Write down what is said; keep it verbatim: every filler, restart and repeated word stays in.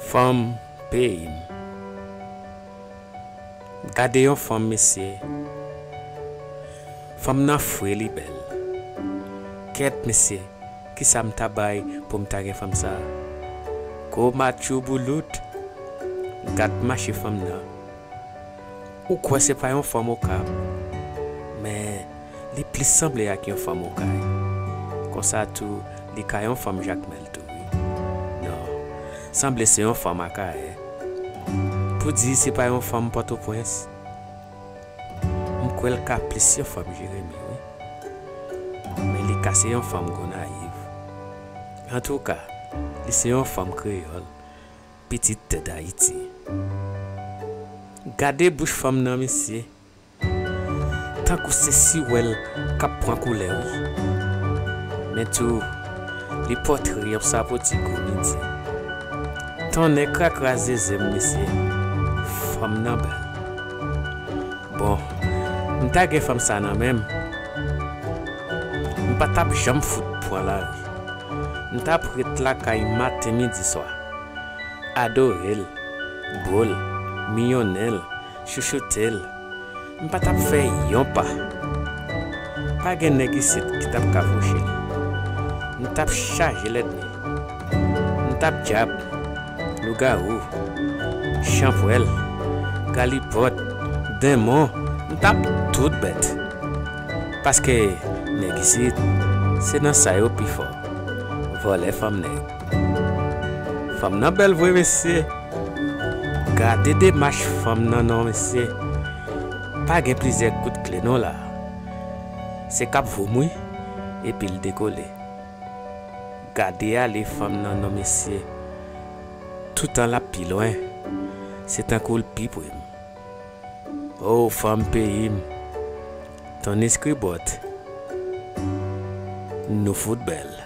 Fanm peyi m. Gade yon fanm, mesye. Fanm nan fre, li bèl. Kèt, mesye, kisa m ta bay pou m ta gen fanm sa a? Gwo matchou boulout. Gad mache fanm nan. Ou kwè se pa yon fanm Okap, men li plis sanble ak yon fanm Okay. Konsa tou, li ka yon fanm Jakmèl tou, wi. Non, sanble se yon fanm Akayè. Pou di se pa yon fanm Pòtoprens, m kwè l ka plis yon fanm Jeremi, wi. Men li ka se yon fanm Gonayiv. Antouka, li se yon fanm kreyòl, pitit tè Dayiti. Gade bouch fanm nan, mesye. Tankou se siwèl k ap pran koulè, wi. Men tou, li pòtre yon sapoti gwo midi. Tonnè krakra zeze m, mesye. Fanm nan bèl. Bon, m ta gen fanm sa nan men m, m pa t ap janm fout pran lari. M t ap ret lakay maten, midi, swa. Adore l, bo l, miyonnen l, chouchoute l. M pa t ap fè yon pa. Pa gen nèg isit ki t ap ka fouche l. M t ap chaje lènmi. M t ap djab, lougawou, chanpwèl, galipòt, denmon, m t ap tout bèt. Paske nèg isit, se nan sa yo pi fò. Vòlè fanm nèg. Fanm nan bèl vre, mesye. Gade demach fanm nan non, mesye. Pa gen plizyè kout kle non la. Se k ap voum, wi, epi l dekole. Gade ale fanm nan non, mesye. Toutan l ap pi lwen, se tankou l pi pre m. O fanm peyi m, ton eskribòt, nou fout bèl.